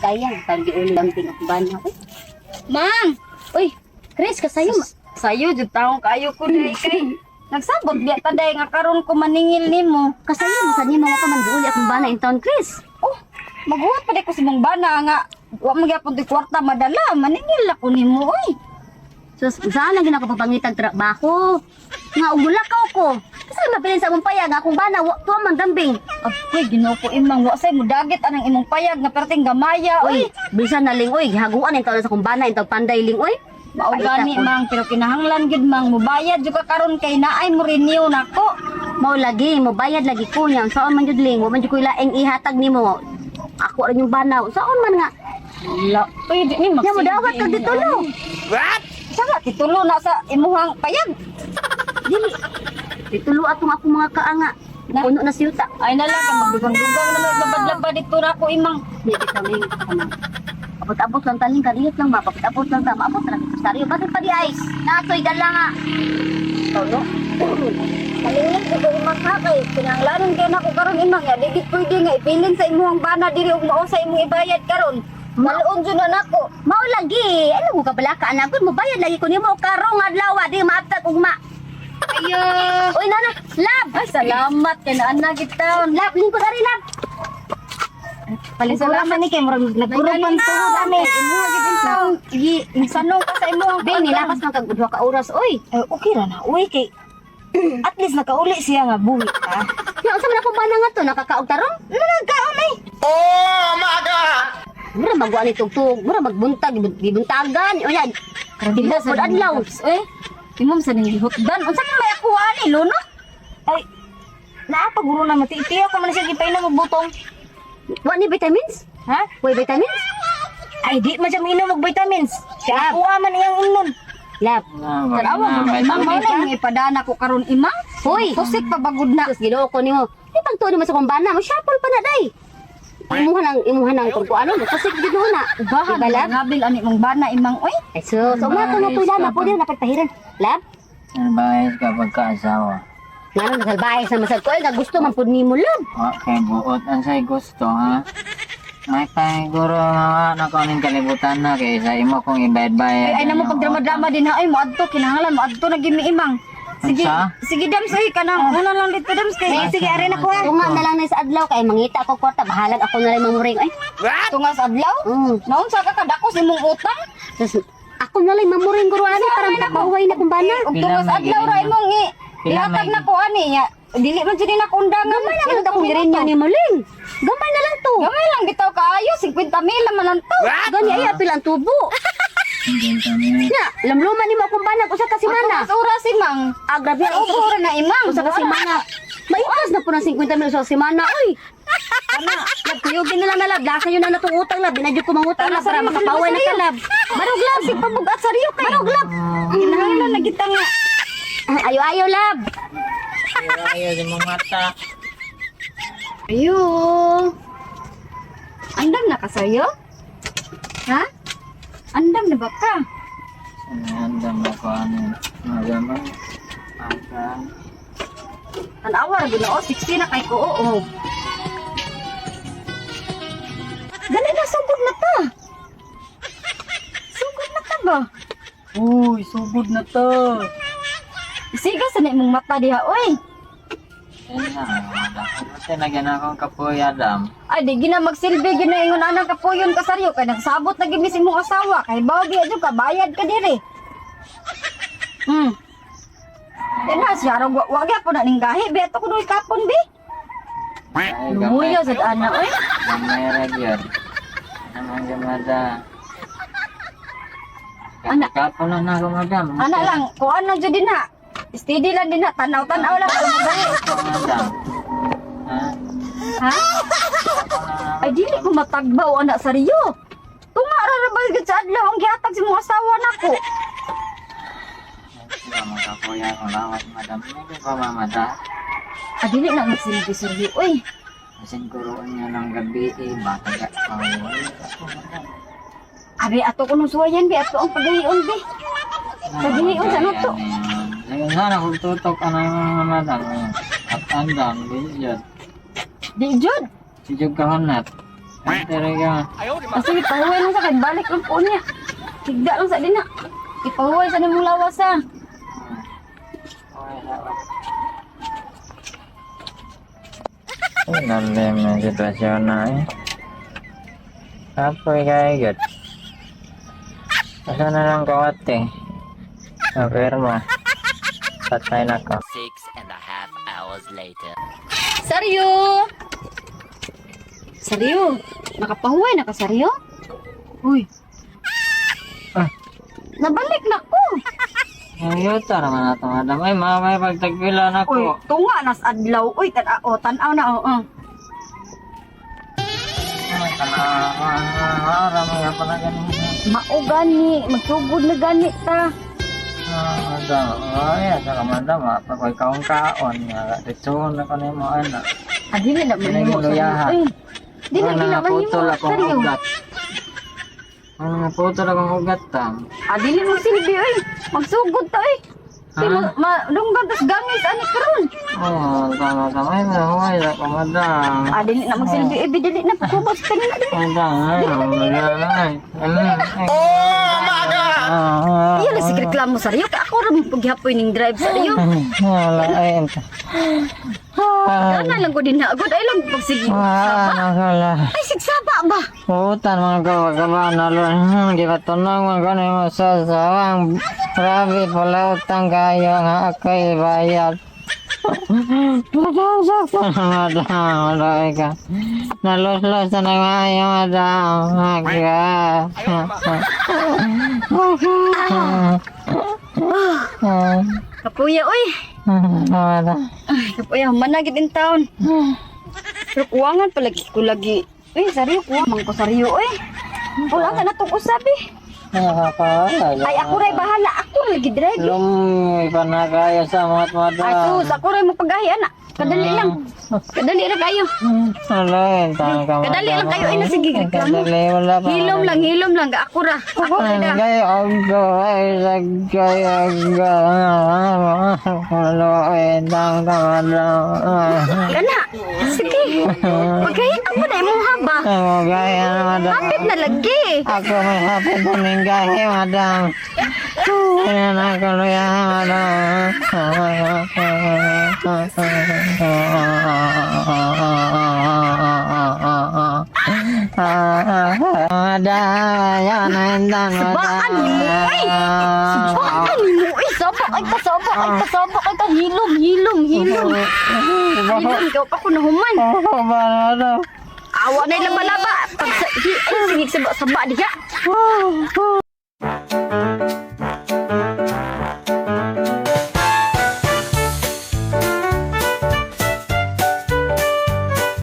Sayang, tawag di uli ang tingok bana. Uy, Mang! Uy, Chris, kasayo. Sayo jud taong kaayo ko dai kay nagsabot biya ta day nga karon ko maningil nimo. Kasayo, masad nimo ko man giuli akong bana in town, Chris. Oh, maghuwat pa day ko sa imong bana nga wa man gyapon to'y kwarta madala, maningil ako nimo oy. So, saan lang ginako papangitag trabaho? Nga, ugula ka ko. Kasi mapilin sa among payag, akong bana, wa, tuwa man gambing. Apoy, Ginoo ko imang wa say mudagit anang imong payag nga perting gamaya Uy, oy. bisan na ling, uy, haguan ang taon sa akong bana, ang panday ling, uy. Mao Paita gani ko. mang pero kinahanglan gyud mang mubayad jud ka karon kay naay mo renew nako. Mao lagi, mo bayad lagi ko niya. Saan man jud ling, wa man jud ko laing ihatag nimo. Ako rin yung banaw. Saan man nga? La, uy, di ni Nya mo dawat kag ditulo. Saka titulo na sa imuhang payag. Dili. Ditulo atong akong mga kaanga. Puno na siyuta. Ay na lang kang magdugang-dugang na maglabad-labad dito na ako imang. Di bitaw ling. Ano? Abot-abot lang taling kalihit lang ma. Abot-abot lang ta. Maabot ra kita saryo. Bakit pa di ay? Natoy dala nga. Tolo. Palingin ko imang ha kay kinahanglanon kay nako karon imang ya di gid pwede nga ipilin sa imuhang bana diri ug mao sa imong ibayad karon. Maluon jud na nako. Mao lagi. Ano mo kabala ka anak? Mo bayad lagi ko nimo karong adlaw di maabtag ugma. Ayo. Uy nana, lab. Ay salamat kay naa gid taon. Lab lingkod ari lab. Paling salamat ni kay murag nagkurupan tuhod ani. Imuha gid in taon. Gi nagsanong ka sa imuhang Be, nilapas man kag duha ka oras oy. Ay, okay ra na. Uy, kay at least nakauli siya nga buhi ka. Ya, unsa man akong bana nga to nakakaog tarong? Nagkaon ay. Oh my God! Mura magwa ni tugtog, mura magbuntag, gibuntagan. Unya, tibok pod adlaw. Eh, imong sa ning gihutdan. Unsa man may akuha ani luno? Ay, naa pa guro na mati. Tiyo ko man siya gipainom og butong. Wa ni vitamins? Ha? Wa vitamins? Ay, di man siya miinom og vitamins. Kaya kuha man iyang ingnon. Lab. Tanawa mo na imang mao na imong ipadana ko karon imang. Hoy, Tusik pa bagud na. Sus Ginoo ko nimo. Di pagtuon mo sa kong bana, mo shuffle pa na day. Imuha nang kung ano, tusik gid mo na. Ubahan Diba, lab? ngabil ani mong bana imang oy. Ay, so mga kuno ko na po din napagpahiran. Lab? Salbahe ka pagkaasawa. Ngano nasalbahe sa masag ko ay nga gusto man pud nimo lab. Okay, buot ang say gusto, ha? May paniguro nga na ko aning kalibutan na kay sa imo kong ibayad-bayad. Ay, ay namo pag drama-drama din ha ay moadto kinahanglan moadto na gimi imang. Sige, Unsa? sige dams oy kanang una lang dito dams kay. Sige, are na ko ha. Tunga na lang na sa adlaw kay mangita ako kwarta, bahalag ako na lang mamuring ay. Tunga sa adlaw. Mm. Naunsa ka kadako sa imong utang? Sus, ako na lang mamuring guro ani para makahuway na kung bana. Ug tunga sa adlaw ra imong i. Pila Ihatag may- na ko ani ya. Dili man jud na undangan. Gamay na lang akong girinyo ni Muling. Gamay na lang to. Gamay lang bitaw kaayo 50 mil man lang to. Gani ay apil ang tubo. Hindi kami. Nya, lamluman nimo akong banag usa ka semana. Ato oras imang. Ah, grabe ang Ubo ra na imang. usa ka semana. Maikas na po ng 50 mil sa semana, oy. Ana, nagkuyugin nila na lab. Lasa yun na natong utang lab. Binadyo ko mangutang lab para makapaway na ka lab. Barog lab. Sig pabugat sa riyo kay. Barog lab. Kinahanglan na kita nga. Ah, Ayo-ayo lab. Ayo sa mong mata. Ayo. Andam na ka sa'yo? Ha? Andam na ba ka? Andam ako ano. Madam. Aka. Tanawa ra ginoo, 60 na kay ko oo. Dali na sugod na ta. Sugod na ta ba? Uy, sugod na to. Isiga sa na imong mata diha oy. Ayun na, madam. Kasi nagyan akong kapoy, Adam. Ay di gina magsilbi ginaingon anang kapuyon ka saryo kay nagsabot na gid imong asawa kay bawo biya jud ka bayad ka diri. Di na siya ra wa gyapon na ning gahi bi ato kunoy kapon bi. Ay, Luya sad ana oy. Gamay ra gyud. Naman gamada. Ana. Kapon na na ako, madam. Ana lang, kuan lang jud din ha. Steady lang din ha, tanaw-tanaw lang kung magahi. Madam. Ha? Ha? Ay dili ko matagbaw ana sa Rio. Tunga ra ra ba gyud sa adlaw ang gihatag sa imong asawa nako. Sila makapoy ako lawas, madam. Hindi pa mamata. Ah, dili na magsilbi sa Rio. Uy, Asin kuroon niya ng gabi, eh, bata ka. Paway ako, madam. abi ato ko nung suwayan bi ato ang pagahion bi. Pagahion sa ano to? Ngayon sana kung tutok ano yung mga madam. At andam, di jud. Di jud. Si jud kahonat. Pero ka. Ah, sige, pahuway lang sa kay balik lang po niya. Higda lang sa dina. Ipahuway sa nimong lawas ha. Lalim ng sitwasyon na eh. Kapoy kay good. Asa na lang kawat eh. Napirma. Patay na ko. 6.5 hours later. Saryo! Saryo! Nakapahuway na ka, Saryo? Uy. Ah. Nabalik na ko. Ayun, tara man ato, madam. Ay, mamay, pagtagpila na Uy, ko. tunga nas adlaw. Uy, tan-aw, tan-aw na, oo. Ay, tanawa. Rami ka pala ganun. Mao gani, magsugod na gani ta. Ah, madam. Ay, asa ka, madam. Ah, pag ikaw ang kaon, nga, ditsuhon na ko na yung mga anak. Ah, dili na mahimo Dili Saryo. na Uy, dili Ano na nga mahimo putol akong Saryo. ugat. Ano nga putol akong ugat, tam? Ah, dili mo silbi oy. Magsugod ta oy. Ha? Kay ma lunggan tas gangis ani karon. Oh, tama, tama. Ay, mahuhay ako, madam. Ah, dili na magsilbi eh, dili na pagkubos kanina dili. Madam, ay, madam, ay. Ano? Ay. Oh my God! Ah, ah, Iya lang si reklamo Saryo kay ako ra mo paghihapoy ning drive Saryo. Wala, ay, ito. Ah, Kana lang ko din na agad ay lang pagsige. ah, wala. Ay sigsaba ba? Putan mga gawa-gawa na di ba tunong mga ganun mo sa sawang. Grabe pala utang kayo nga ako'y bayad. Madam, sakto na madam. Wala ka. Nalos-los na naman yung madam. Aga. Kapuya oy. Madam. Ay, kapuya managid in town. Pero kuwangan palagi ko lagi. Uy, Saryo kuwa man ko Saryo oy. Wala ka na tong usabi. Ay ako ray bahala, ako ra lagi drive. Lumi pa na kayo sa mga madam. Ay sus, ako ray mo pagahi ana. Kadali lang. Kadali ra kayo. Wala, tama ka, Kadali lang madam. kayo ay na sige reklamo. Kadali, wala pa. Hilom lang, hilom lang ako ra. Ako ra da. Ay, aggo, ay, sagay, aggo. Wala, ay, tama ka, madam. Kana. Sige. Pagahi mo na imong haba. Ang gaya na, madam. Hapit na lagi. Ako may hapit na ning gahe, madam. Ayan ako, luya, madam. Madam, yan ang madam. Sabaan nimo ay. Sabaan nimo ay. Saba ay ka, saba ay ka, saba ay ka. Hilom, hilom, hilom. Hilom ikaw pa ko nahuman. Oh, madam. Awa na ilang balaba. Pag sa, hi, ay, sige, saba, saba diha.